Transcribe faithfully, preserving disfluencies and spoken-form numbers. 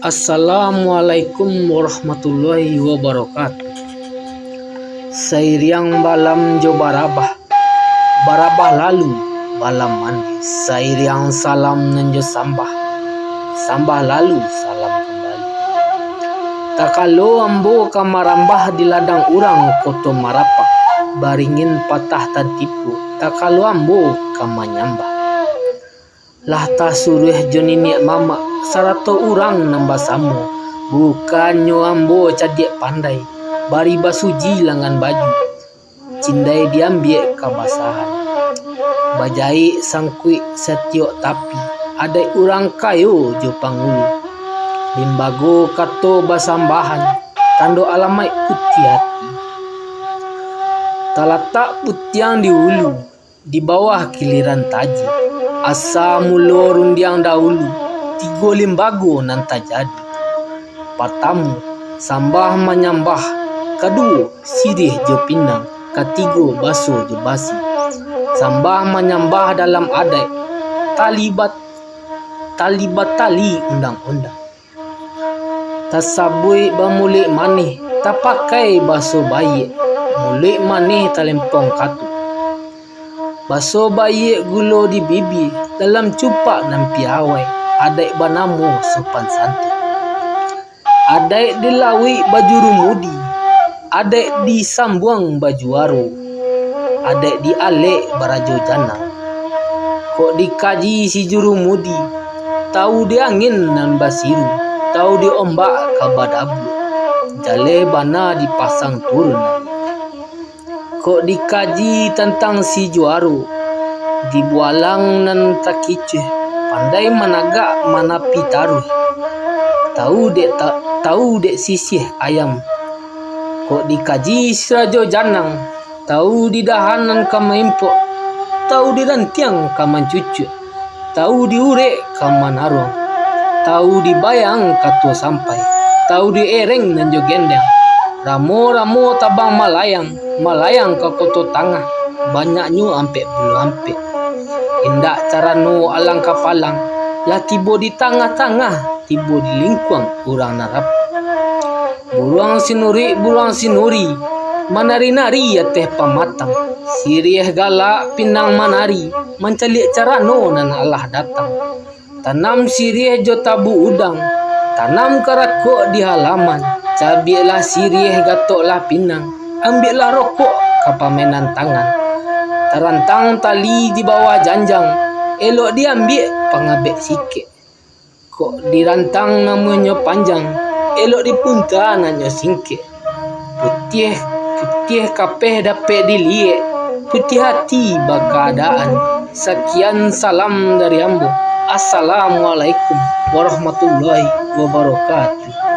Assalamualaikum warahmatullahi wabarakatuh. Sairiang balam jo barabah, barabah lalu balam mandi. Sairiang salam nan jo sambah, sambah lalu salam kambali. Takalo ambo ka marambah di ladang urang Koto Marapak, baringin patah tatipu, takalo ambo ka manyambah. Lah tasuruah jo niniak mamak, sarato urang nan basamo, bukannyo ambo cadiak pandai, bari basuji langan baju, cindai diambiak kabasahan. Bajaik sangkuik satiok tapi, adaik urang kayo jo pangulu. Limbago kato basambahan, tando alamaik putiah ati. Talatak putiang di ulu, di bawah kiliran taji. Asa mulo rundiang dahulu, tigo limbago nan tajadi. Partamo, sambah manyambah. Kaduo, siriah jo pinang. Katigo, baso jo basi. Sambah manyambah dalam adaik, tali bat-, tali batali undang-undang. Tasabuik bamuluik manih, tapakai baso baiak, muluik manih talempong katuak. Baso baiak gulo di bibia, dalam cupak nan piawai, adaik banamo sopan santun. Adaik di lauik bajurumudi, adaik di sambuang bajuaro, adaik di alek barajo janang. Kok dikaji si jurumudi, tau di angin nan basiru, tau di ombak ka badabuak, jaleh bana dipasang turun naiak. Kok dikaji tantang si juaro, di bualang nan takicuah, pandai managak manapi taruih, tau dek ta-, tau dek sisiah ayam. Kok dikaji si rajo janang, tau di dahan nan ka maimpok, tau di rantiang ka mancucuak, tau di urek ka manaruang, tau di bayang kato sampai, tau di ereng nan jo gendang. Ramo-ramo tabang malayang, malayang ka Koto Tangah, banyaknyo ampek puluah ampek. Indak carano alang kapalang, lah tibo di tangah-tangah, tibo di lingkuang urang nan rapuak. Buruang sinuruik, buruang sinuri, manari-nari ateh pamatang. Siriah galak pinang manari, mancaliak carano nan alah datang. Tanam siriah jo tabu udang, tanam karakok di halaman. Cabiaklah siriah, gatoklah pinang, ambiaklah rokok ka pamainan tangan. Tarantang tali di bawah janjang, elok diambiak pangabek sikek. Kok dirantang namuahnyo panjang, elok dipunta nan nyo singkek. Putiah, putiah kapeh dapek diliek, putiah ati bakaadaan. Sakian salam dari ambo. Assalamualaikum warahmatullahi wabarakatuh.